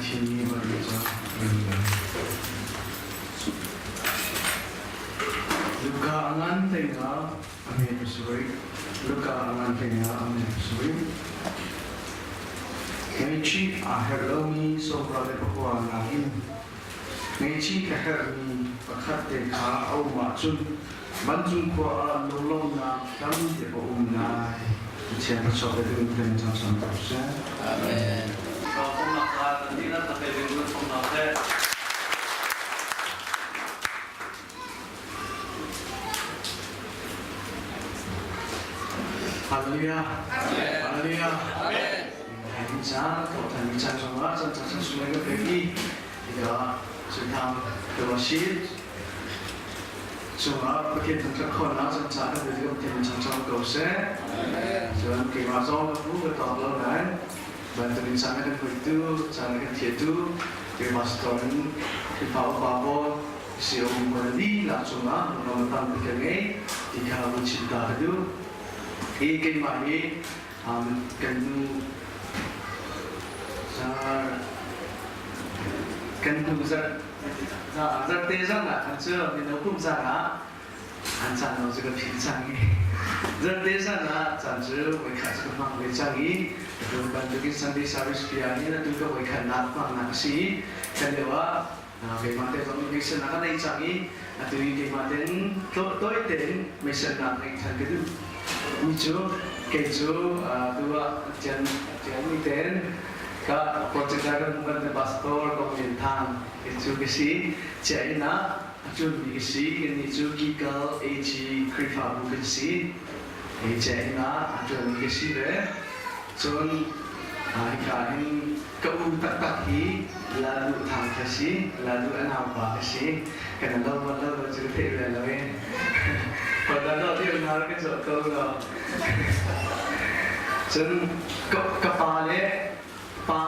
Ka thimmi vawlei cu Luka a ngan hlei-nga a hme pasarih. Luka a ngan hlei-nga a hme pasarih. Ngaihchih aa herh lomi sawmra le pakua nain ngaihchih ka herhmi pakhat te kha a um ahcun vancung khua ah lunglawmhnak tampi a um lai. Pathian thluachuah pe ding in kan cang ko seh. Amen. Thawngnak kha kan dihlak ka pe ding kan thawngnak he. Hallelujah. Hallelujah. Amen. Thani caan, thani caan zongah caan caan sunglawi ka pek i tikah Sultan Tawashid cungah Pathian thangṭhat khawhnak caan caan kan pe Pathian cang cang ko seh. Cun keimah zong ka pu ka tawk lo nain bantukin caan na kan hruaitu, caan na kan thiatu, keimah pastor in Khrihfa upa pawl si-um pawl dihlak cungah lunglam tampi ka ngei ti kha vun chim ta ka duh. Hi keimah hi kan nu kan hnu zarh zarhte zan ah khan cu mino kum zan ah an caan lo cu ka philh cang i zarhte zan ah caan cu voikhat cu ka hmang ve cang i atu bantukin Sunday service bia hin atu ka voikhatnak hmangnak a si i kan lio ah keimah te zong meisennak a nei cang i atu i keimah ten tawi tein meisennak ngeih than ka duh mi cu kei cu tu ah tian tian mi ten ka project kan kan te pastor kong lian than kei cu ka si chia inn ah a cun mi ka si kan nih cu Kikal AG Khrihfabu kan si i chia inn ah a tuan mi ka si ve cun hika hin ka u taktak hi Ladu Thang ka si Ladu a naupa ka si kan lo ban lo lo cu ka theih ve lo i Hoda do ti na ka zawh ko lo cun ka pa le pa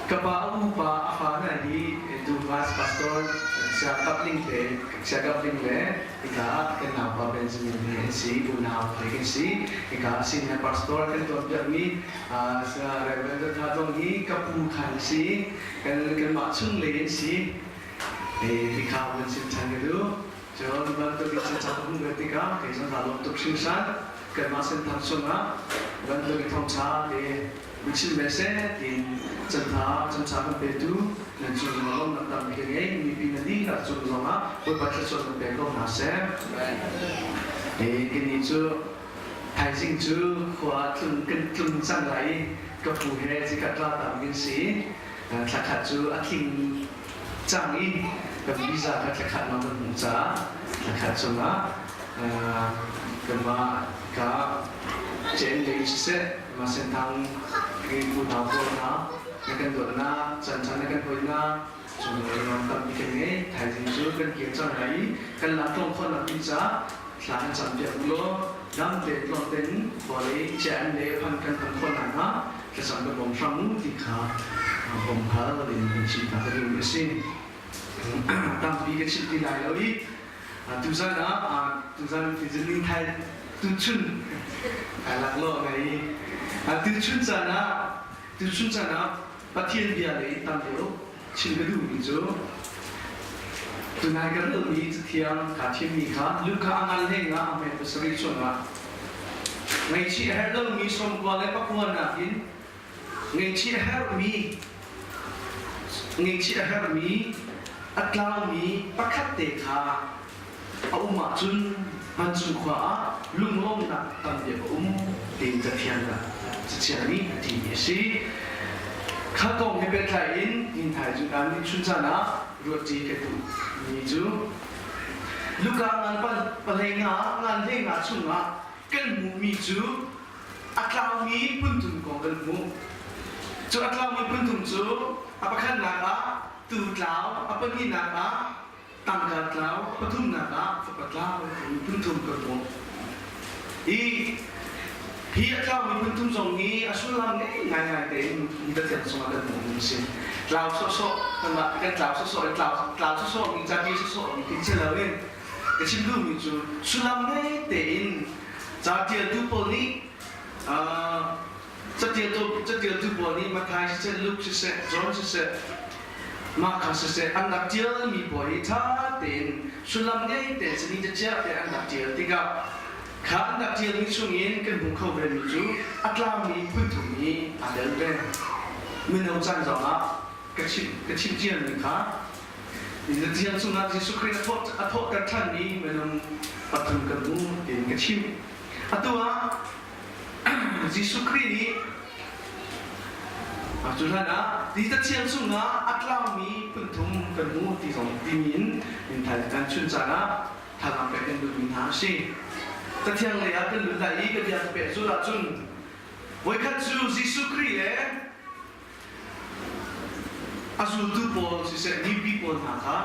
Ka pa a upa a fa hna hi Duhvas pastor Saya Kap Ling te Saya Kap Ling le hika ah kan naupa Benjamin he an si unau he kan si hika ah senior pastor kan tuanpiakmi Saya Reverend Tha Tong hi ka pu khan a si kan kanmah chung lei an si hika van sim than ka duh cun bantuk in chan ka hmuh ve tikah kei zong kaa lawm tuk hringhran kanmah senthang chungah bantuk in thawngtha te Chim ve seh tiin cantha cancha kan petu nan cung zongah lawmnak tampi ka ngei mipi na dihlak cung zongah Bawipa thluachuah kan pe ko hna seh. Kini cu thaizing cu khua tlung kan tlung cang lai i ka pu he zikhat tla tam kan si thlakhat cu a tling cang i kan visa kha thlakhat lawng kan hmuh caah thlakhat chungah kanmah ka CN lei siseh Mah Senthang pu hna pawl hna na kan dawtnak caan na kan hawihnak cunglei nuam tampi kan ngei thaizing cu kan kir cang lai i kan lak tlawng khawhnak ding caah thla kan cam piak u law dam tein tlawng tein khualei cian le phan kan phan khawhnak hnga thlacam kan bawm hram u ti kha bawm hal in kan chim ta ka duhmi a si. Tampi ka chim ti lai lo i tuzan ah tuzan ning thai tuchun ai laklawh ngai tuchun caan ah tuchun caan ah Pathian bia lei tam deuh chim ka duhmi cu tunai ka relmi cathiang kaa thimmi kha Luka a ngan hleng ah a hme pasarih chungah ngaihchih a herh lomi sawmkua le pakua nakin ngaihchih a herhmi ngaihchih a herhmi a tlaumi pakhat te kha a um ahcun vancung khua ah lunglawmhnak tam deuh a um tiin cathiang ah cathiang nih a timi a si. Kha kong he pehtlai in inn thaizung ah nih chun caan ah ruahṭi ka duh mi cu Luka ngan pahlei nga ngan hlei nga chungah kan hmuhmi cu a tlaumi phunthum kong kan hmuh. Cu a tlaumi phunthum cu a pakhatnak ah tuu tlau, a pahnihnak ah tangka tlau, a pathumnak ah fapa tlau timi phunthum kan hmuh. Hi hi a tlaumi phunthum zong hi a sullam ngei ngaingai tein hi Pathian chungah kan hmuhmi a si. Tlau sawhsawh kanmah kan tlau sawhsawh in tlau tlau sawhsawh mi cati sawhsawh mi kin si loin ka chim duhmi cu sullam ngei tein ca ṭialtu pawl nih Catialtu catialtu pawl nih Matthai siseh, Luke siseh, John siseh, Marka siseh an rak ṭialmi pawl hi ṭha tein sullam ngei tein sini caciah te an rak ṭial tikah kha an rak ṭialmi chungin kan hmuh kho vemi cu a tlangmi phun thum hi aa tel ve. Mino caan zongah ka chim ka chim ciami kha Zathiang chungah Jesuh Khrih a thawhter ṭhanmi minung pathum kan hmu tiin ka chim. Atu ah Jesuh Khrih nih cu hlan ah ti Cathiang chungah a tlaumi phunthum kan hmu ti zong timi in in kan chun caan ah thazaang pek kan duhmi hna a si. Cathiang lei ah kan lut lai i ka bia ka peh zul ahcun voikhat cu Jesuh Khrih le A zultu pawl siseh mipi pawl hna kha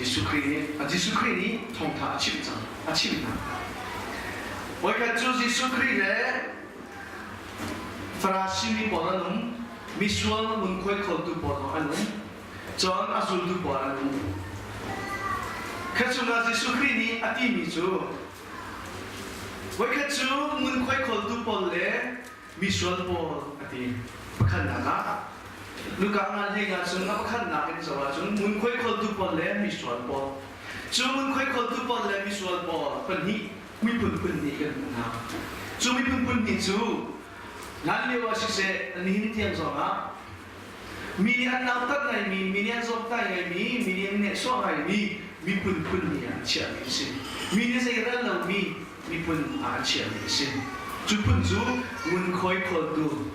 Jesuh Khrih nih Jesuh Khrih nih thawngtha a chimh cang a chimh hna. Voikhat cu Jesuh Khrih le Farasi mi pawl an um, misual ngunkhuai khawltu pawl zong an um, cun a zultu pawl an um. Kha chungah Jesuh Khrih nih a timi cu voikhat cu ngunkhuai khawltu pawl le misual pawl a ti. Pakhatnak ah Luka ngan hlei nga chung a pakhatnak in zoh ahcun ngunkhuai khawltu pawl le misual pawl. Cu ngunkhuai khawltu pawl le misual pawl pahnih miphun phun hnih kan hmuh hna. Cu miphun phun hnih cu hlan lio ah siseh nihin tiang zongah mi nih an nautat ngaimi, mi nih an zawmtai ngaimi, mi nih an nehsawh ngaimi miphun phun hnih ah an chiahmi a si. Mi nih zeirel lomi miphun ah an chiahmi a si. Cu phun cu ngunkhuai khawltu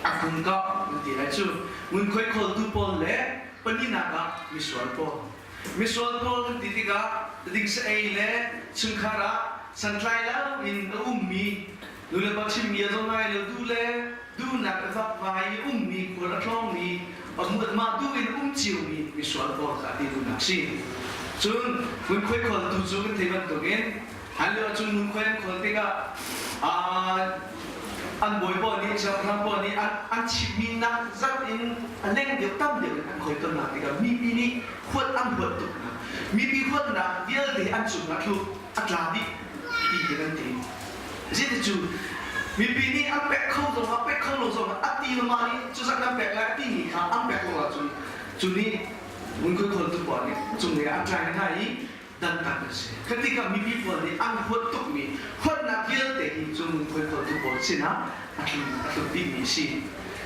a kungkah an ti lai cu. Ngunkhuai khawltu pawl le pahnihnak ah misual pawl. Misual pawl kan ti tikah dingsa ei le chungkhar ah santlai lo in a ummi nulepa chimmi a zong ngai lo duh le duhnak a vakvai i ummi khual a tlawngmi a mah duh in um ciomi misual pawl kha ti duhnak si. Cun ngunkhuai khawltu cu kan thei bantukin Hlan lio ahcun ngunkhuai an khawl tikah an bawi pawl nih siangpahrang pawl nih an chimmi nak zat in a leng deuh tam deuh in an khawi tawnnak tikah mipi nih huat an huat tuk hna. Mipi huatnak vialte an cungah tlu a tla dih ti khi an ti. Zeiti cu mipi nih an pek kho zong ah pek kho lo zong ah a ti mah nih cuzat nan pek lai a timi kha an pek lo ahcun cu nih ngunkhuai khawltu pawl nih cung ah an tlai hna i dantat an si. Kha tikah mipi pawl nih an huat tukmi huatnak vialte hi cu ngunkhuai khawltu pawl sinah a tlun a tlun dihmi a si.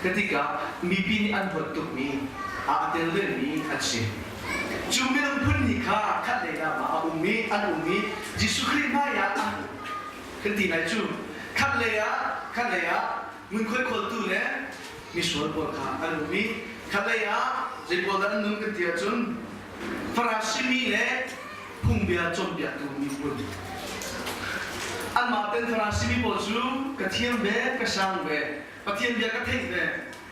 Kha tikah mipi nih an huat tukmi a tel vemi an si. Cu minung phun hnih kha khat lei lam ah a um i an um i Jesuh Khrih hmai ah an um. Kan ti lai cu khat lei ah khat lei ah ngunkhuai khawltu le misual pawl kha an um i khat lei ah zei pawl dah an nun kan ti ahcun Farasi mi le phungbia cawnpiaktu miphun. Anmah ten Farasi mi pawl cu ka thiam ve, ka sang ve, Pathian bia ka theih ve,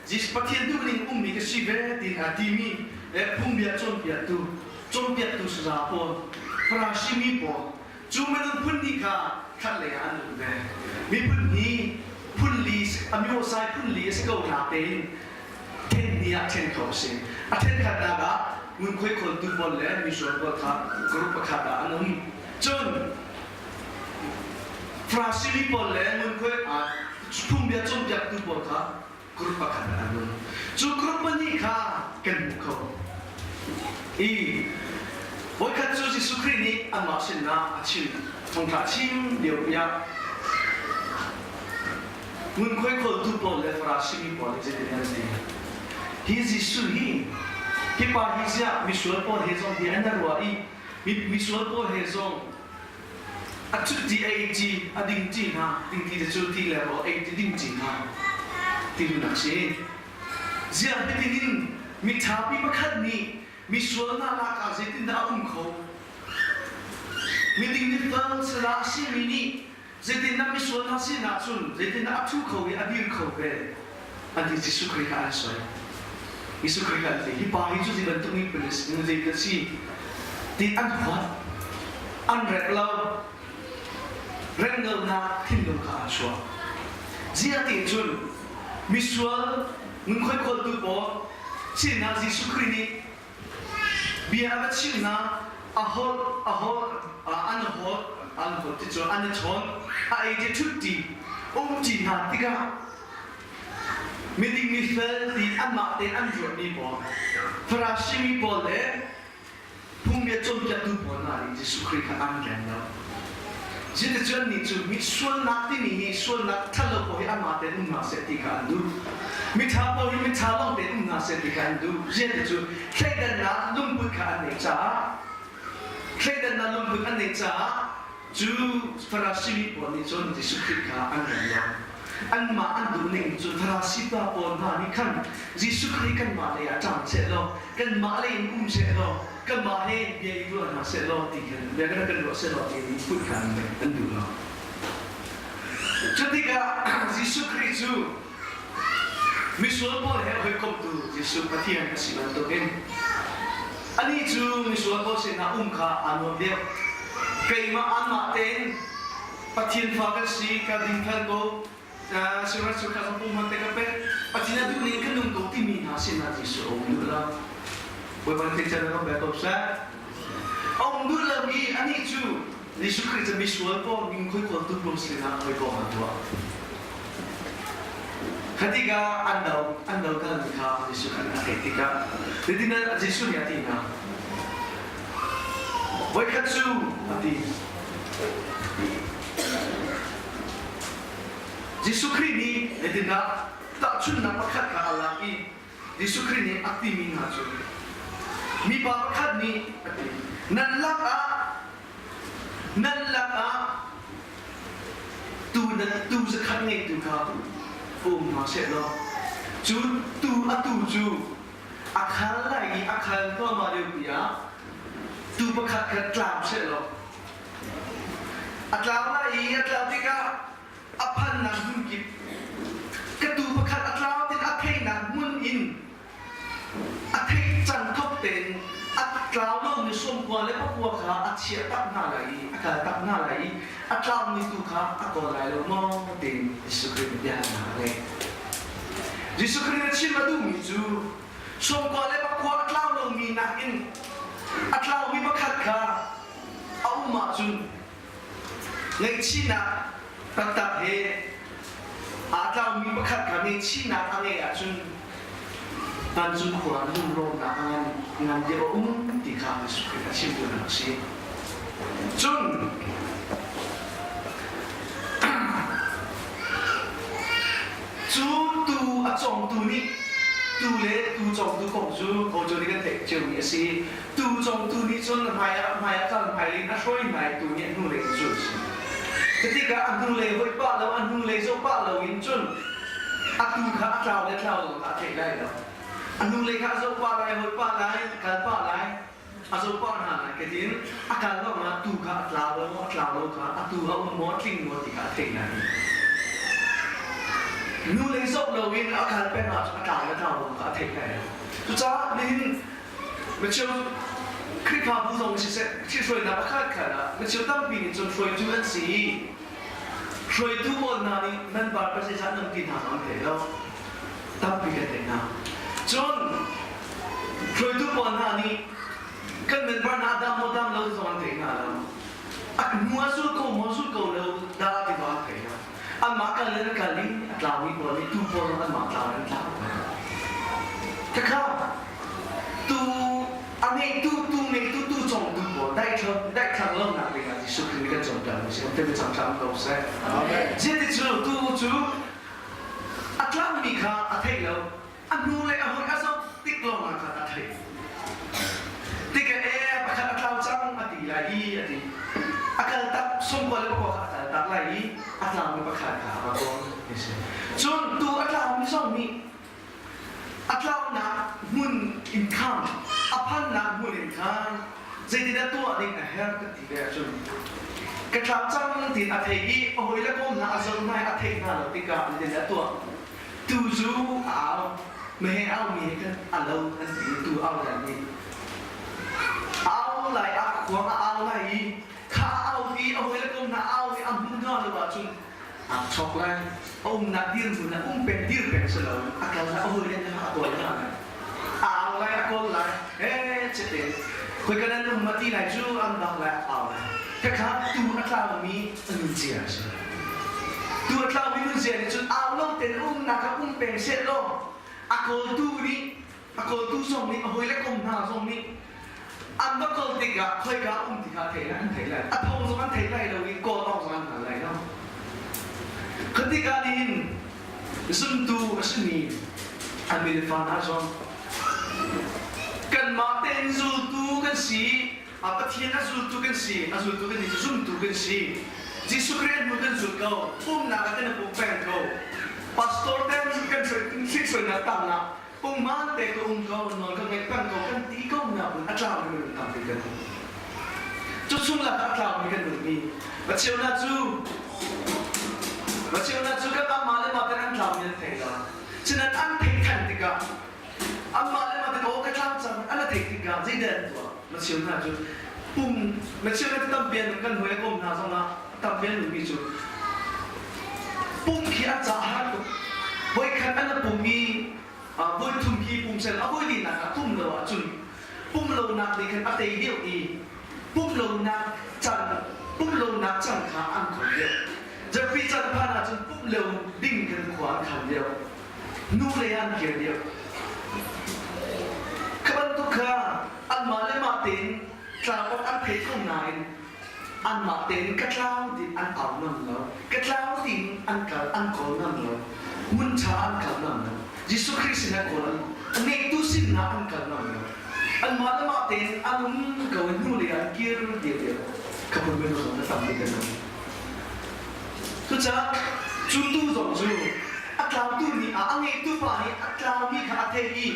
Jesus Pathian duhning ummi ka si ve ti aa timi le phungbia cawnpiaktu, cawnpiaktu saza pawl, Farasi mi pawl, cu minung phun hnih kha khat lei ah an um ve. Miphun hi phun li, a miawsai phun li a si ko na tein then hnih ah then kho a si. A then khatnak ah ngunkhuai khawltu pawl le misual pawl kha group pakhat ah an um. Cun Farasimi pawl le ngunkhuai phungbia cawnpiaktu pawl kha group pakhat ah an um. Cu group pahnih kha kan hmu kho. I voikhat cu Jesuh Khrih nih anmah sinah a chim. Thawngṭha chim lio ah Ngunkhuai khawltu pawl le Farasi mi pawl nih zeitin an ti? Hi Jesuh hi, hi pa hi ziah misual pawl he zong hi an ruah i misual pawl he zong a cut ti a ei ti a ding ti hna ding ti te cu ti le rawl ei ti ding ti hna ti duhnak si. Ziah hitin in miṭha pi pakhat nih misual hna lak ah zeitindah a um kho? Miding mifel sala a simi nih Zeitindah misual hna sinah cun zeitindah a ṭhu kho i a dir kho ve? An ti Jesuh Khrih kha an soi. Jesuh Khrih kha an ti. Hi pa hi cu zei bantuk miphun a si, zei dah si ti an huat. An rep lo. Remlonak thinlung kha an chuah. Ziah ti cun misual ngunkhuai khawltu pawl sinah Jesuh Khrih nih Bia a va chimh hna, a holh, a holh, an holh, an holh ti cu an i chawn, a ei ti ṭhut ti, um ṭi hna tikah. Miding mifel ti anmah tein an ruahmi pawl, Farasi mi pawl le phungbia cawnpiaktu pawl hna nih Jesuh Khrih kha an rem lo. Cuticun nih cu mi sualnak timi hi sualnak ṭhalo pawl hi amah tein um hna seh ti kha an duh. Miṭha pawl hi miṭha lawng tein um hna seh ti kha an duh. Ziah cu thleidannak lungput kha an neih caah thleidannak lungput an neih caah cu Farasi mi pawl nih cun Jesuh Khrih kha an rem lo. Anmah an duh ning cu Farasi pa pawl hna nih khan Jesuh Khrih kanmah lei ah ṭang seh law kanmah lei in um seh law kanmah he bia i ruah hna seh law ti khan bia kan kan ruah seh law ti in put kha an duh lo. Cutikah Jesuh Khrih cu misual pawl he hawikomtu Jesuh Pathian a si bantukin anih cu misual pawl sinah um kha aa nuam deuh. Keimah anmah tein Pathian fa kan si, ka dingfel ko, Sirah sirkha zong pum te ka pek. Pathian a duh ning kan nung ko timi hna sinah Jesuh a um duh lo. Bawipa nih thei can pe ko seh. A um duh lo i anih cu Jesuh Khrih cu misual pawl ning khoi kawltu pawl sinah khoi ko an tuah. Khatika an do an do kal mi kha Jesuh khan a theih tikah nitin Jesuh nih a ti hna. Voikhat cu a ti. Jesuh Khrih nih zeitindah tahchunhnak pakhat kha a lak i Jesuh Khrih nih a timi hna cu mipa pakhat nih a ti nan lakah nan lakah tu nan tu zakhat ngeitu kha um hna seh law cu tu atu cu a khal lai i a khal hnuahmah lio pi ah tu pakhat kha tlam seh law A tlau lai i a tlau tikah a phannak hmun kip ka tuu pakhat a tlau tin a theinak hmun in a theih can thok tein a tlau lomi sawmkua le pakua kha a chiah tak hna lai i a kal tak hna lai i a tlaumi tu kha a kawl lai lo maw tiin Jesuh Khrih nih biahalnak a ngei. Jesuh Khrih nih chim a duhmi cu sawmkua le pakua a tlau lomi nakin a tlaumi pakhat kha a um ahcun ngaihchihnak taktak he aa tlaumi pakhat kha ngaihchihnak a ngeih ahcun vancung khua lunglawmnak a ngan ngan deuh a um ti kha Jesuh Khrih a chim duhnak a si. Cun cu tu a cawngtu nih tu le tu cawngtu kong cu Gojo nih kan theih ciomi a si. Tuu cawngtu nih cun hmaiah hmaiah kal hmailei in a hruai hna i tuu nih a hnulei in zul a si. Cutikah a hnulei hoih pah lo, a hnulei zoh pah lo in cun a tuu kha a tlau le tlau lo kha a theih lai lo. A hnulei kha a zoh pah lai, hoih pah lai, kal pah lai, a zoh pah hna lai. Katin a kal lawngah tuu kha a tlau lo maw, a tlau lo kha, a tuu a um maw, a tling maw ti kha a theih lai. Hnulei zoh loin a kal peng ahcun a tlau le tlau lo kha a theih lai lo. Cucaah nihin Micheu Khrihfabu zong siseh, ṭhithruainak pakhat khat ah micheu tampi nih cun hruaitu an si i hruaitu pawl hna nih nan bar pasisa nan ti hna zong an thei lo. Tampi kan theih hna. Cun hruaitu pawl hna nih kan member hna dam maw dam lo zong an thei hna lo. A hnu ah zul ko maw zul ko lo dah ti zong an thei lo. Anmah kal in an kal i a tlaumi pawl nih tuu pawl zong anmah tlau in an tlau. Khakha tu a ngeitu tu ngeitu tu cawngtu pawl daithlang daithlang lonak ding ah Jesuh Khrih nih kan cawnpiak mi si te cang hram ko seh. Amen. cu tu cu a tlangmi kha a thei lo a hnu le a hoi a zoh tik lawng ah khan a theih. Tikah e pakhat a tlau cang a ti lai i a ti. A kal tak sungkua le pakua kha a kal tak lai i a tlaumi pakhat kha a va kawl ti si. Cun tu a tlaumi zong nih a tlaunak hmun in khan a phannak hmun in khan zeitindah tuah ding a herh ka ti ve ahcun ka tlau cang tiin a thei i a hawi le kom hna a zoh hna i a theih hna lo tikah zeitindah tuah Tu cu a au. Meheh aumi he khan a lo an ti i tu au dan nih au lai ah khuang a au lai i kha a au i a hawile kom hna au i a hmuh hna lo ahcun aa chok lai. A umnak dirhmun ah um peng dir peng si lo a kal lai a hawile hna a kawl hna lai. A au lai a kawl lai. Ee chete khoi ka nan um ma ti lai cu an bak lai a au lai. Khakha tu a tlaumi a nun cia a si. Tu a tlaumi nunzia nih cun au lo tein umnak ah um peng seh law a kawltu nih a kawltu zong nih a hawile kom hna zong nih an va kawl tikah khoika um ti kha thei lai an thei lai a thong zong an thei lai lo i kawl awk zong an hngal lai lo. Khatika nih zumtu a simi an mi le fa hna zong kanmah tein zultu kan si. A Pathian a zultu kan si, a zultu kan si, zumtu kan si. Jesuh Khrih hnu kan zul ko, pumnak ah kan i pum peng ko. Pastor ten kan hruainak tangah pungman te ka um ko, nawl ka ngaih peng ko, kan ti ko na a tlaumi minung tampi kan um. Cu chung lakah a tlaumi kan ummi. Vacheuna cu Vacheuna cu kan amah le mah ten an tlaumi an thei lo. Cunan an theih than tikah Anmah le mah te aw ka tlang cang an theih tikah zeidah an tuah? Macheu hna cu pum macheu na tampi an kan hnuai a kom hna zongah tampi an ummi cu pum khi an ca har tuk. Voikhat an pum i voi thum khi pum sel a voi linak ah pum lo ahcun pum lonak nih khan a tei deuh i pum lonak can pum lonak can kha an kawl deuh. Zarhpi can phan ahcun pum lo ding khan khua an khan deuh. Nu lei an kir deuh. Kha bantuk kha anmah le mah tein tlau awk an thei ko nain anmah tein ka tlau tiin an au ngam lo. Ka tlau tiin an kal an kawl ngam lo. Hmun ṭha an kal ngam lo. Jesuh Khrih sinah kawl an ngeitu sinah an kal ngam lo. Anmah le mah tein an um ko i hnu lei an kir dir deuh. Kha phun minung zong na tam bik an um. Cucaah cu tuu zong cu a tlautu nih a ngeitu pa nih a tlaumi kha a theih i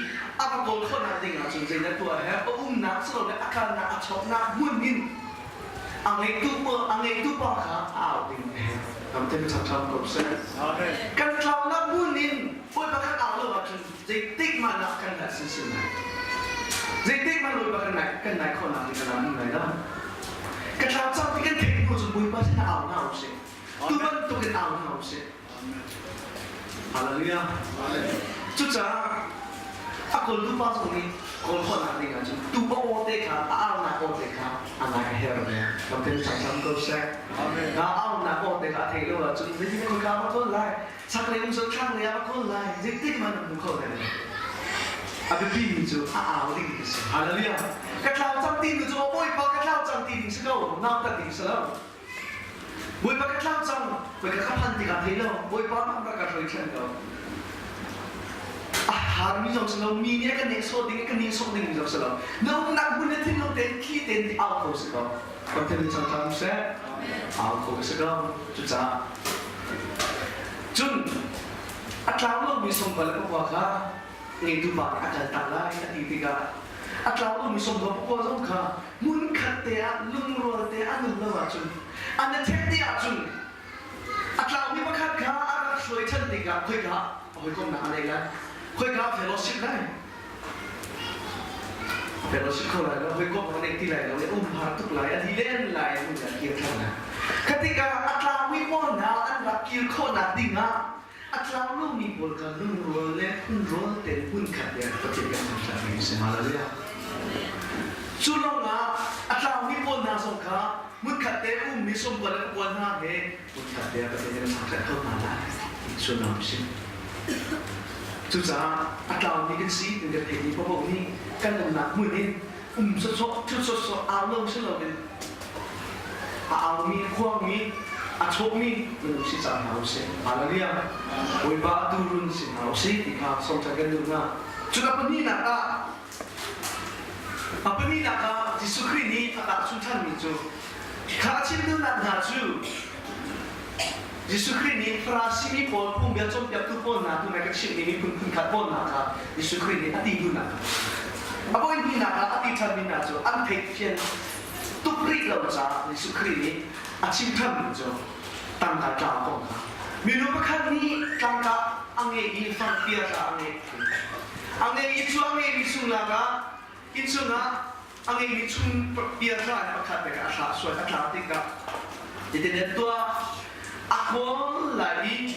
a va kawl khawhnak ding ahcun zeidah tuah a herh? A umnak silole a kalnak a chawknak hmun in a ngeitu pa a ngeitu pa kha a au ding a herh. Kan thei ṭhamṭham ko seh. Kan tlaunak hmun in Bawipa kan au lo ahcun zeitik hmanh ah kan hngalh sinsin lai. Zeitik hmanh Bawipa kan ngai kan ngai khawhnak ding kan um lai lo. Ka thlau cang ti kan theih hnu cun Bawipa sinah au hna usih. Tu bantuk in au hna usih. Hallelujah. Cucaah a kawltu pa zong nih kawl khawhnak ding ahcun tu pa aw te kha a aunak aw te kha a ngai a herh ve. Kan changchang ko seh. Na aunak aw te kha a theih lo ahcun zeitin khoi ka va kawl lai? Chaklei um cun thlanglei ah va kawl lai. Zeitik hmanh na hmu kho lai lo. A biapi mi cu a au ding a si. Hallelujah. Ka tlau cang ti nu cu Bawipa ka tlau cang ti ding si ko. Nautat ding si lo. Bawipa ka tlau cang. Bawipa ka phan tikah thei lo. Bawipa ram rak ka hruai thlen ko. A harmi zong si lo. Mi nih a ka nehsawh ding, a ka nihsawh ding mi zong si lo. Na umnak hmun le thinlung tein thli tein au kho si ko. Pathian nih cang hram seh. Au kho si ko. Cucaah cun a tlau lomi sawmkua le pakua kha ngeitu pa nih a kaltak lai a ti tikah a tlau lomi sawmkua pakua zong kha hmunkhat te ah lungrual te an um lo ahcun an i ṭhen dih ahcun a tlaumi pakhat kha a rak hruai ṭhan tikah khoika hawikomhnak a nei lai khoika fellowship lai fellowship kho lai lo hawikom a nei ti lai lo i umhar tuk lai a lilen lai an rak kir ṭhan lai kha tikah a tlaumi pawl hna an rak kir khawhnak dingah a tlau lomi pawl kha lungrual le phunrual tein hmunkhat te Pathian kan thangṭhat mi si hallelujah cu lawngah a tlaumi pawl hna zong kha hmunkhat te ummi sawmkua le pakua hna he hmunkhat te Pathian kan thangṭhat kho hna lai sullam si Cucaah a tlaumi kan si ti kan theihmi paoh nih kan umnak hmun in um sawsawh, ṭhut sawsawh, au lo si loin a aumi, a khuangmi, a chawhmi minung si cang hna usih. Hallelujah. Bawipa tu run si hna usih ti kha sawmṭhan kan duh hna. Cun a pahnihnak ah a pahnihnak ah Jesuh Khrih nih a tahchun ṭhanmi cu kha a chim duhnak hna cu Jesuh Khrih nih Farasi mi pawl phungbia cawnpiaktu pawl hna tu nai ka chimhmi miphun phunkhat pawl hna kha Jesuh Khrih nih a ti duhnak a voi hnihnak ah a ti ṭhanmi hna cu an theihfian tuk rih lo caah Jesuh Khrih nih a chim ṭhanmi cu tangka tlau kong kha minu pakhat nih tangka a ngei i fangpia kha a ngei a ngei i cu a ngeimi chung lakah inn chungah a ngeimi chung bia hla in pakhat te kha a hlah sual a tla tikah hitin an tuah a kawl lai i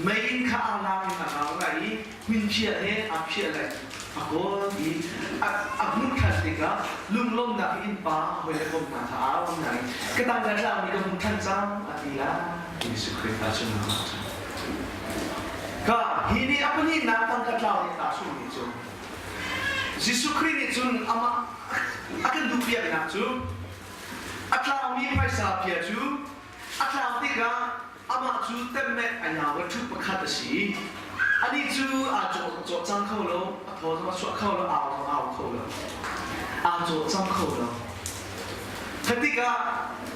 meiinn kha aa lak in a rau lai i hmunphiah he aa phiah lai a kawl i a hmuh ṭhan tikah lunglawmhnak in innpa hawi le kom hna kha aa um nain ka tangka tlangmi ka hmu ṭhan cang a ti lai. Jesuh Khrih ta cun ka hi nih a pahnihnak tangka tlau nih tahchunhmi cu Jesuh Khrih nih cun amah a kan duhpiaknak cu a tlaumi phaisa pia cu a tlau tikah amah cu temmeh a yau a ṭhu pakhat a si. Anih cu aa cawh cang kho lo, a thaw zong a chuah kho lo, au zong au kho lo. Aa cawh cang kho lo. Kha tikah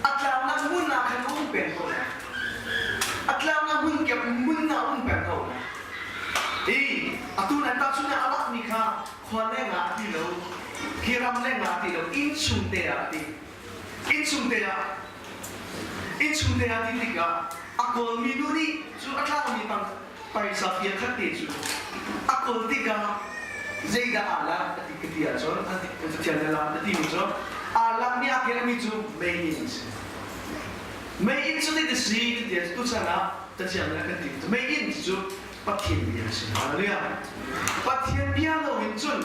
a tlaunak hmun ah khan a um peng ko lai. A tlaunak hmun kep hmun ah um peng ko lai. I atu nan tahchun ah a lakmi kha khua leng ah a ti lo, hi ram leng ah a ti lo, inn chung te ah a ti. Innchung te ah innchung te ah ti tikah a kawlmi nu nih cu a tlangmi tang paisa pia khat te cu a kawl tikah zeidah aa lak a ti ka ti ahcun an Pathian nih lak a timi cu aa lakmi a kelmi cu meiinn a si. Meiinn cu nih si ti ti tuchan ah Pathian nih a kan ti meiinn cu Pathian bia a si. Hallelujah. Pathian bia lo in cun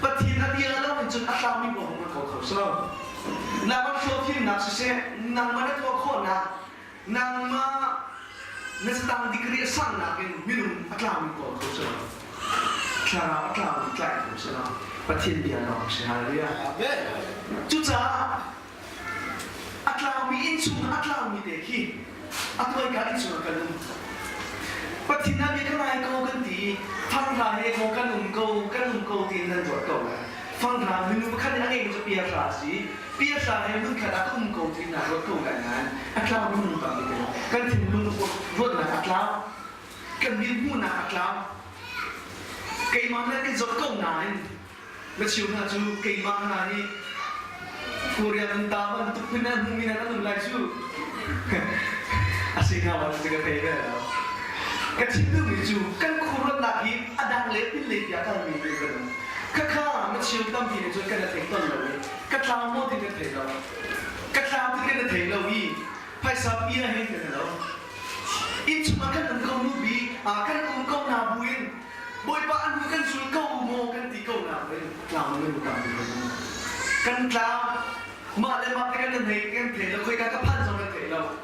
Pathian a bia lo in cun a tlangmi paoh hung kho kho si lo. Nangmah hlawhtlinnak siseh, nangmah na tuah khawhnak, nangmah na stang degree a sangnak in minung a tlangmi kawl kho si lo. Thlarau a tlangmi tlai kho si lo. Pathian bia lawng si. Hallelujah. Amen. Cucaah a tlaumi innchung a tlaumi te khi a tuaika innchung ah kan um. Pathian ah bia ka ngai ko kan ti i fanghra he ko kan um ko kan um ko tiin nan ruat ko lai. Fanghra minung pakhat nih a ngeimi cu piahra a si. Piahra he hmunkhat ah ka um ko tiin naa ruat ko lai nain a tlaumi minung tampi kan kan thinlung ruatnak a tlau. Kan mit hmuhnak a tlau. Keimah le kan zawt ko nain Na cheu hna cu keimah hna hi Korea nan ta bantuk phun an hmumi nan an um lai cu. A si hnga ma cu ka thei ve lo. Ka chim duhmi cu kan khuaruatnak hi a dang le pin lei bia kalmi tu kan um. Khakha na cheu tampi nih cun kan thei ton lo i ka tlau maw ti kan thei lo. Ka tlau ti kan thei lo i phaisa pia hin kan lo. Inn chungah kan um ko nu bi, kan um ko na buin Bawipa an hnu kan zul ko maw kan ti ko na buin tlang in kan tam kan tlang mah le mah te kan nei kan thei lo khoi ka ka phan zong kan thei lo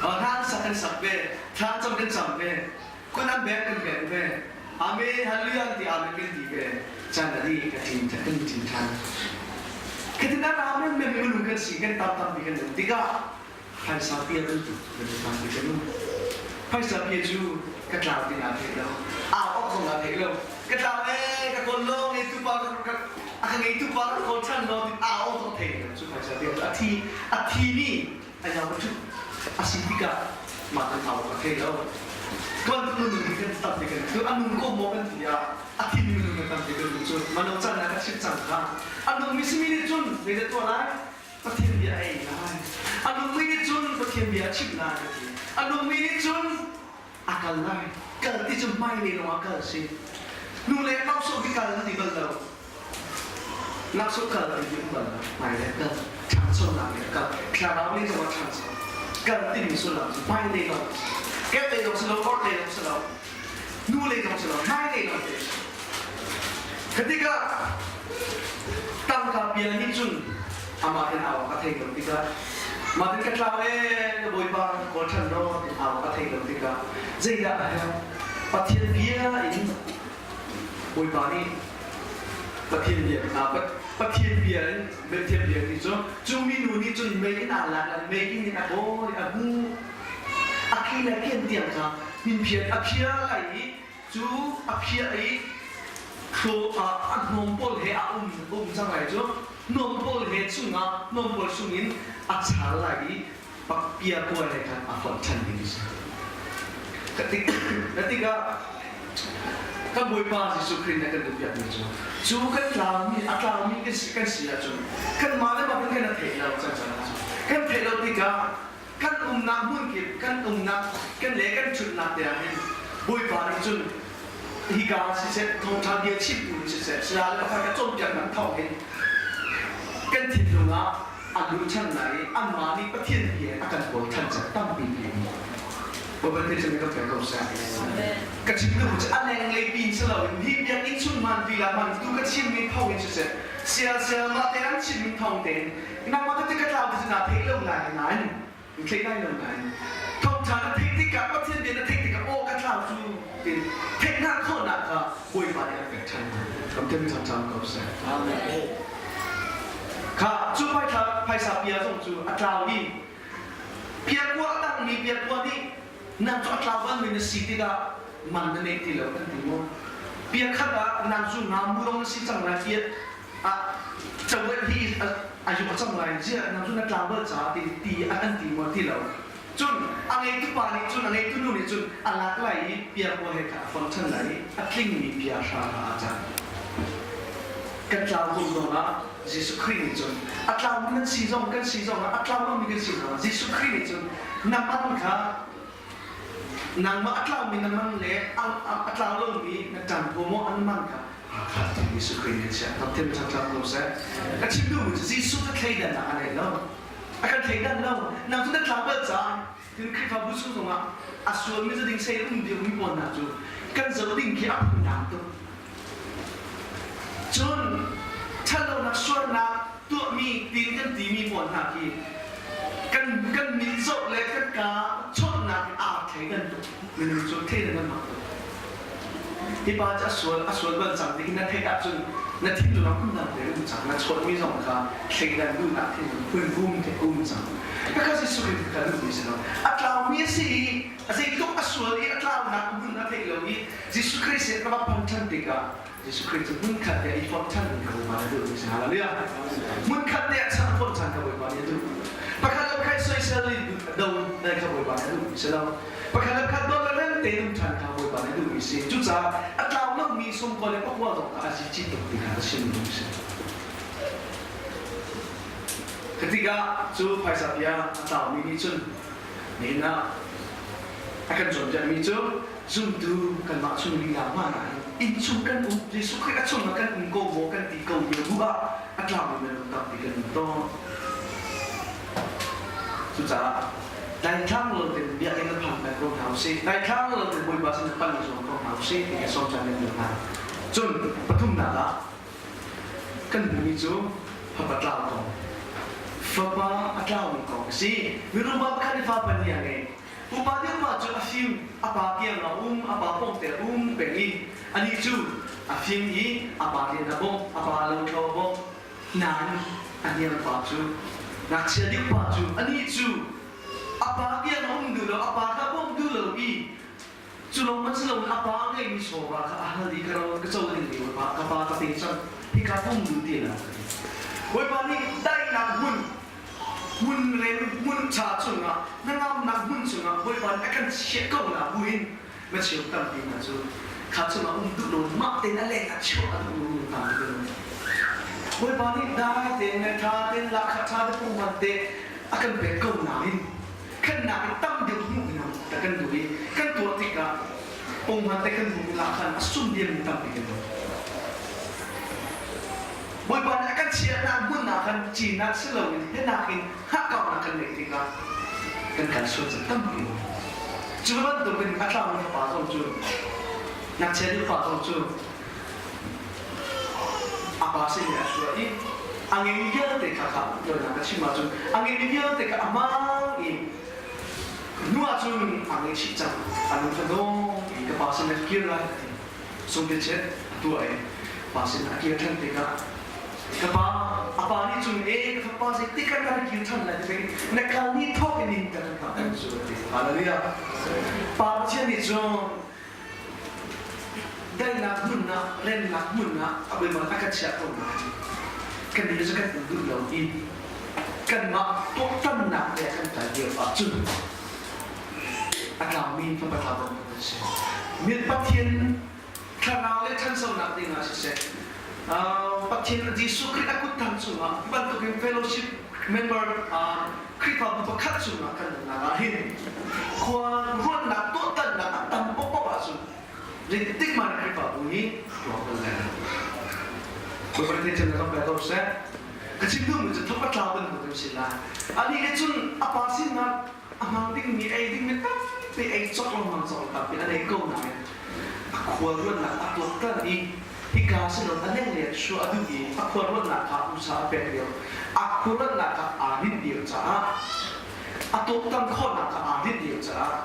hlan sak kan sak ve thla cam kan cam ve kun an bek kan bek ve amen hallelujah ti amen kan ti ve chan adi ka tin kan tin than katina amen mem minung kan si kan tam tam bi kan um tikah Phaisa pia bantuk kan tam ti kan um. Phaisa pia cu ka tlau ti naa theih lo. Au awk zong naa theih lo. Ka tlau ee ka kawl lo ngeitu pa ka a ka ngeitu pa ka kawl ṭhan lo ti au awk zong thei lo. Cu phaisa pia cu a thi a thi mi a yau ka ṭhut a si tikah mah kan au awk a thei lo. Tuan minung hi kan tam ti kan tu a nung ko maw kan ti ah a thi mi minung kan tam ti kan cu mano can ah ka chim cang kha a nung mi simi nih cun zei dah tuah lai Pathian bia a ei lai. A nungmi nih cun Pathian bia a chimh lai a ti. A nungmi nih cun a kal lai. Kal ti cu hmailei lawng ah kal si. Hnu le laksawh hi kal na ti bal lo. Laksawh kal ti ti um bal lo. Hmailei kal. Ṭhanchonak nih a kal. Thlarau lei zong ah ṭhancho. Kal timi sullam cu hmailei lawng. Kehlei lawng si lo, orhlei lawng si lo. Hnulei lawng si lo, hmailei lawng te. Khatikah tangka bia nih cun amah in au a thei lo tikah mah tin ka tlau ee na bawipa kawl ṭhan law tin au a thei lo tikah zeidah a herh Pathian bia in bawipa nih Pathian bia Pathian bia in Pathian bia nih cu cu minu nih cun mei in aa lak mei in a kawl a hmu a khi le kian tiang kha hminphiat a phia lai i cu a phiah i a hnawm pawl he a um um cang lai cu hnawm pawl he chungah hnawm pawl chungin a char lai i pakpia kuai he khan a fonh ṭhan ding a si. Ka tikah kan Bawipa Jesuh Khrih nih a kan duhpiakmi cu cu kan tlaumi a tlaumi kan si kan si ahcun kanmah le mah kan kan theih lo cang cang ahcun kan theih lo tikah kan umnak hmunkip kan umnak kan le kan ṭhutnak te ah hin Bawipa nih cun hika siseh thawngṭha bia chimtu in siseh saya le pakhat ka cawnpiaknak thawng hin kan thinlung ah a luh ṭhan lai i anmah nih Pathian bia a kan kawl ṭhan cang tampi pi Bawipa nih cun kan pek ko seh. Ka chim duh cu a lenglei pin si loin hi biakinn chung hman ti la hman tu ka chimmi thawng in siseh sial sial mah te an chimmi thawng tein nangmah ka ti ka tlau ti cu naa theih lo lai nain. Thei lai lo nain thawngṭha na theih tikah Pathian bia na theih tikah aw ka tlau cu tin theihnak khawhnak kha Bawipa nih an pek ṭhan hna. Kam tem ṭhangṭhang ko seh. Amen. Kha cu phaisa phaisa pia zong cu a tlau i pia kua a tangmi pia kua nih nang cu a tlau balmi na si tikah man na nei ti lo kan ti maw? Pia khat ah nang cu nga mu dong na si cang lai pia ah cawet hi a yung a cang lai ziah nang cu na tlau bal caah ti ti an ti maw ti lo. Cun a ngeitu pa nih cun a ngeitu nu nih cun a lak lai i pia kua he kha a fonh ṭhan lai i a tlingmi pia hra kha aa cang. Kan tlau kum zongah Jesuh Khrih nih cun a tlaumi nan si zong kan si zongah a tlau lomi kan si zongah Jesuh Khrih nih cun na man kha nangmah a tlaumi na man le a tlau lomi na ṭang ko maw an man kha aa khat Jesuh Khrih nih a chiah. Rak thim ṭhangṭhang ko seh. Ka chim duhmi cu Jesuh cu thleidannak a nei lo. A kan thleidan lo. Nang cu na tlau bal caah tin Khrihfabu chung zongah a sualmi cu ding sei um ding mi pawl hna cu kan zoh ding khi a phundang tuk. Cun ṭhatlonak sualnak tuahmi tin kan timi pawl hna khi kan kan mit zoh le kan ka chawnhnak in aa thleidan tuk. Minung cu thleidan an mak tuk. Hi pa cu a sual a sual bal cang ti hi na theih ahcun na thinlung ah phundang te um cang na chawnhmi zong kha thleidan duhnak thinlung phunvum te um cang. Khakha Jesuh Khrih kha duhmi si lo. A tlaumi a si i a zeitluk a sual i a tlaunak hmun a theih lo i Jesuh Khrih sin ka va phanh ṭhan tikah Jesuh Khrih cu hmunkhat te i fonh ṭhan ka Bawipa nih a duhmi si. Hallelujah. Hmunkhat te ah chan fonh ṭhan ka Bawipa nih a duh. Pakhat le pakhat soisel i do kha Bawipa nih a duhmi si lo. Pakhat le pakhat dawt le rem tein um ṭhan kha Bawipa nih a duhmi si. Cucaah a tlau lomi sawmkua le pakua zong kha a zici tuk ti kha ka chim duhmi si. Khatikah cu phaisa bia a tlaumi nih cun nihin ah a kan cawnpiakmi cu zumtu kanmah chung lila hmanh ah hin innchung kan um Jesuh Khrih a chungah kan um ko maw kan ti ko lio bu ah a tlaumi minung tampi kan um tawn. Cucaah daithlang lo tein biakinn a phan peng ko hna usih. Daithlang lo tein Bawipa sin pan i zuam ko hna usih ti ka sawm caan kan duh hna. Cun pathumnak ah kan hmuhmi cu fapa tlau kong. Fapa a tlaumi kong a si. Mirum pa pakhat nih fa pahnih a ngei. Upa deuh pa cu a fim, a pa kiang a um, a pa pawngte a um peng i anih cu a fim i a pa rian a bawmh, a pa lothlo a bawmh. Nain a hniang pa cu ngakchia deuh pa cu anih cu a pa kiang a um duh lo, a pa kha bawmh duh lo i Cu lawng man si loin a pa ngeihmi chawva kha a hal i ka ro ka co dingmi Bawipa ka pa ka pe cang hika pum duh ti lo ka ti. Bawipa nih daihnak hmun hmun rem hmun ṭha cungah hnangamnak hmun cungah Bawipa nih a kan chiah ko na buin na cheu tampi hna cu kha cungah um duh lo mah tein a leng ah chuah a duh lu tam ti lo. Bawipa nih dai tein le ṭha tein lahkhah ṭha te pungman te a kan pek ko nain khannak in tam deuh hmuh in ta kan duh i kan tuah tikah pungman te kan hmuh lah khan a sum diam tampi kan duh. Bawipa nih a kan chiahnak hmun ah khan cinak si loin hinak in hngahkaunak kan neih tikah kan kan sual caan tampi um. Cu bantukin a tlangmi fapa zong cu ngakchia deuh pa zong cu a pa sin a chuah i a ngeimi vialte kha kha tuannak ka chim ahcun a ngeimi vialte kha a hmang i hnu ahcun a ngei chih cang a lung kha dawng i ka pa sin a kir lai ti sungbiachet a tuah i pa sin a kir ṭhan tikah ka pa a pa nih cun e ka fapa zeitik ah na kir ṭhan lai ti na kal ni thawk in in ka kan kan cu ti hallelujah pa Pathian nih cun Daihnak hmun ah, remnak hmun ah a Bawipa a kan chiah ko nain kan nih cu kan duh lo i kanmah tuaktannak le kan kal lio ahcun a tlaumi fapa tlau bantuk kan si. Mit Pathian thlarau le ṭhansonak ding ah siseh, Pathian Jesuh Khrih a kuttang cungah bantukin fellowship member Khrihfabu pakhat chungah kan umnak ah hin khua ruatnak tuahtannak a tam paohpaoh ahcun zeitik man Khrihfabu hi tuah bal lai lo. Bawipa nih cun ram pe ko seh. Ka chim duhmi cu thap a tlau bantuk kan si lai. Anih nih cun a pa sinah a hmang dingmi ei dingmi tampi ei cawk lengmang cawk tampi an ei ko nain a khua ruatnak a tuaktan i hika sinun a leng le chuah a duh i a khua ruatnak kha usa a pek lio a khua ruatnak kha aa rinh lio caah A tuaktan khawhnak kha aa dinh lio caah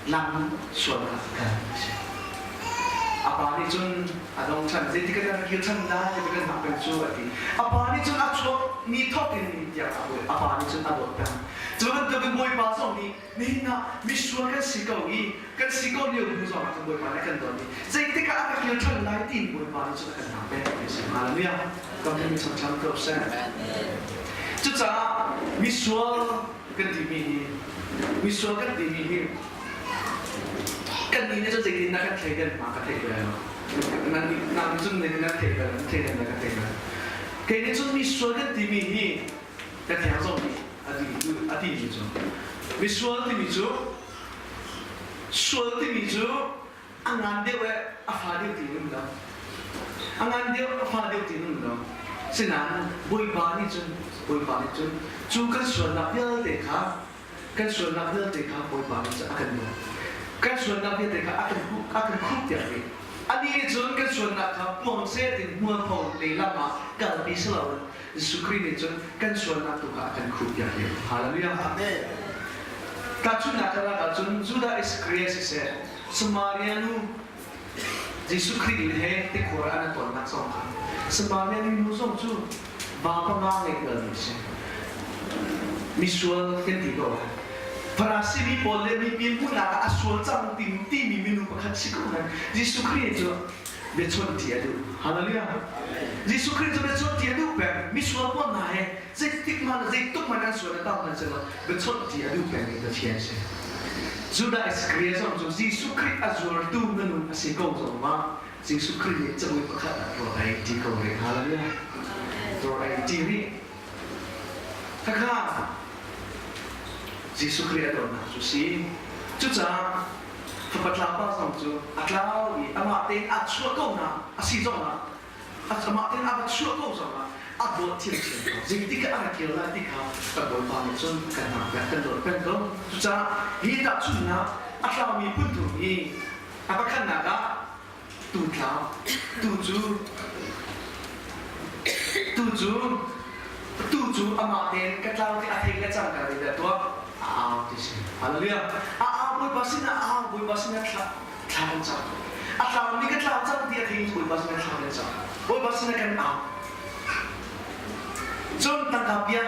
lam sualnak kan si. A pa nih cun a dong ṭhan, zeitik ah dah kir ṭhan lai ti kan hngak peng cu a ti. A pa nih cun a chuak mi thawk in tiang a a pa nih cun a dawt peng. Cu bantukin Bawipa zong nih nihin ah misual kan si ko i kan si ko lio hnu zong ah cun Bawipa nih a kan dawt i zeitik ah a ka kir ṭhan lai tiin Bawipa nih cun a kan hngak peng ti si. Hallelujah. Kan mi changchang ko seh. Cucaah misual kan timi hi misual kan timi hi kan nih nih cun zeitindah kan thleidan hna ka theih bal lo. Nan nang cun nan theih bal nan thleidan ka theih bal. Kei nih cun misual kan timi hi ka thiang zong nih a ti mi cu misual timi cu sual timi cu a ngan deuh e a fa deuh ti um lo a ngan deuh a fa deuh ti um lo sinain bawipa nih cun bawipa nih cun cu kan sualnak vialte kha kan sualnak vialte kha bawipa nih cun a kan dawt kan sualnak vialte kha a kan a kan khup tiak rih ani nih cun kan sualnak kha puang seh tin hmualpho lehlam ah kalpi si loin Jesuh Khrih nih cun kan sualnak tu kha a kan khuh piak lio. Hallelujah. Amen. Tahchunhnak ka lak ahcun Judah Iscariot siseh, Samaria nu Jesuh Khrih he tikhur ah an tonnak zong kha Samaria nu zong cu va panga ngei balmi si. Misual kan ti ko lai. Farasi mi pawl le mipi hmuhnak ah a sual cang timi minung pakhat si ko nan Jesuh Khrih cu biachawn ti a duh. Hallelujah. Jesuh Khrih cu biachawn ti a duh peng. Misual pawl hna he zeitik hmanh zeituk hmanh an sual a tam hmanh selaw biachawn ti a duh peng mi Pathian si. Judah Iscariot zong cu Jesuh Khrih a zuartu minung a si ko zong ah Jesuh Khrih nih cabuai pakhat ah rawl ei ti ko rih. Hallelujah. Rawl ei ti rih. Khakha Jesuh Khrih a dawtnak cu si. Cucaah Fapa tlangpa zong cu a tlau i amah tein a chuah ko na a si zongah amah tein a va chuah ko zongah a dawt thiamthiam ko. Zeitik ah a ra kir lai ti kha kan Bawipa nih cun kan hngak peng kan dawt peng ko. Cucaah hi tahchunhnak a tlaumi phunthum hi a pakhatnak ah tu tlau tu cu tu cu tu cu amah tein ka tlau ti a thei le cangka nih dah tuah a au ti si hallelujah a au bawipa sinah a au bawipa sinah thla thla kan cam a tlaumi ka tlau cang ti a thei bawipa sinah thla kan cam bawipa sinah kan au cun tangka bia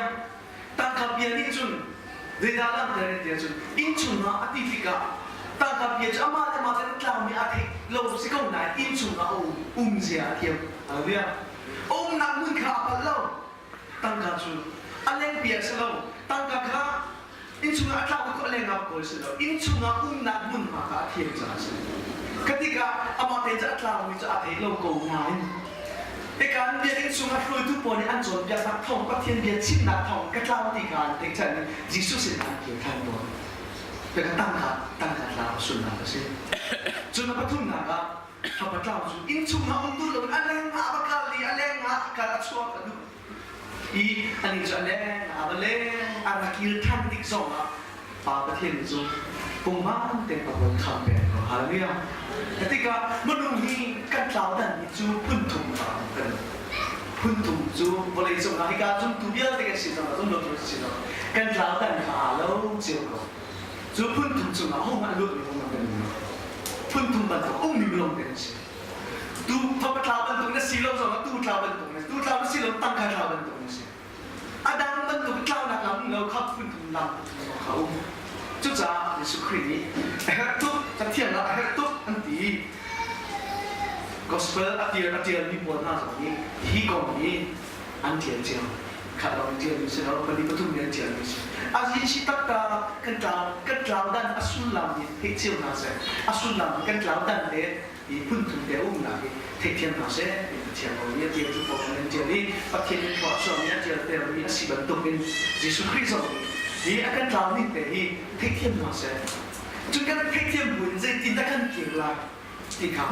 Tangka bia nih cun zeidah langhter in tiah cun innchung ah a ti tikah tangka bia cu amah le amah te tlaumi a theih lo si ko nain innchung ah a um um zia a thiam. Hallelujah. A umnak hmun kha a palh lo. Tangka cu a leng bia si lo. Tangka kha innchung ah a tlau ko a leng ah kawl si lo. Innchung ah umnak hmunhma kha a thiam caah a si. Kha tikah amah te cu a tlaumi cu a thei lo ko nain Hika biakinn chungah hruaitu pawl nih an cawnpiaknak thawng Pathian bia chimnak thawng ka tlau ti kha an theih ṭhan i Jesuh sinah an kir ṭhan tawn. Ka tangka tangka tlau sullam a si. Cun a pathumnak ah fapa tlau cu inn chungah um duh loin a leng ah a va kal i a leng ah a kal a chuak a duh i anih cu a leng ah a va leng a ra kir ṭhan tik zongah Pa Pathian cu pungman te ka von kham peng ko. Hallelujah. Tikah minung hi kan tlau dan hi cu phun thum kan phun thum cu vawlei cung ah hika zum tu vialte kan si zong zum lo tu si zong kan tlau dan kha aa lo cio ko. Cu phun thum chung ah hung ah lut mi hung kan um. Phun thum bantuk um mi lawng te kan si. Tu fapa tlau bantuk na si lo zong ah tu tlau bantuk na tu tlau na si lo tangka tlau bantuk na si. A dang bantuk tlaunak lam lo kha phun thum lam kha um. Cucaah Jesuh Khrih nih a herh tuk, Pathian ah a herh tuk an ti. Gospel a tial a tialmi pawl hna zong nih hi kong hi an tial cio. Khat lawng tialmi si lo, pali pathum nih an tialmi si. A si taktak kan tlau kan tlau dan a sullam hi theih cio hna seh. A sullam kan tlau dan le hi phunthum te umnak hi theihthiam hna seh ti Pathian kong nih a tial cu pawl an tial i Pathian in thluachuah nih a tial termi a si bantuk in Jesuh Khrih zong nih hi a kan tlau ning te hi theihthiam hna seh. Cun kan theihthiam buin zeitin dah kan kir lai ti kha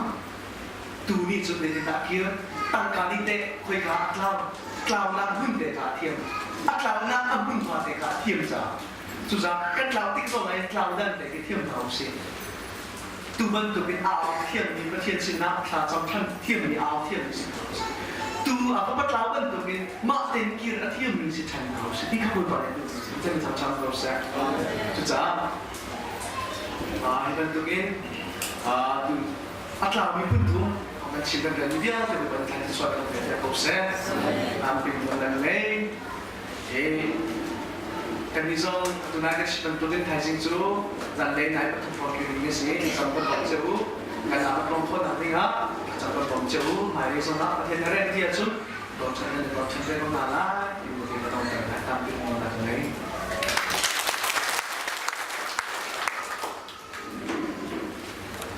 tu nih cun zeitindah a kir tangka nih teh khoika a tlau tlaunak hmun te kha a thiam a tlaunak a hmunhma te kha a thiam caah cucaah kan tlau tik zong ah tlau dan te khi thiam hna usih Tu bantukin a au thiammi Pathian sinah thlacam ṭhan thiammi au thiammi si. Tu a Fapa tlau bantukin mah tein kir a thiammi si ṭhan hna usih ti kha Bawipa nih duh cang cang cang ko seh. Cucaah hi bantukin a tlaumi phun thum kan chim kan rian vialte Bawipa nih thlai sual kan pe ko seh. Amping lan ngei. Kan nih zong tunai kan chim bantukin thaizing cu zanlei nai pathum hrawng kir ding a si. Cam kan bawm cio u. Kan lam a tlawm khawhnak dingah cam kan bawm cio u. Hmailei zongah Pathian a rem ti ahcun dawtchan nan i dawtchan ve ko hna lai. Ti mu ti ka dong ter lai ta.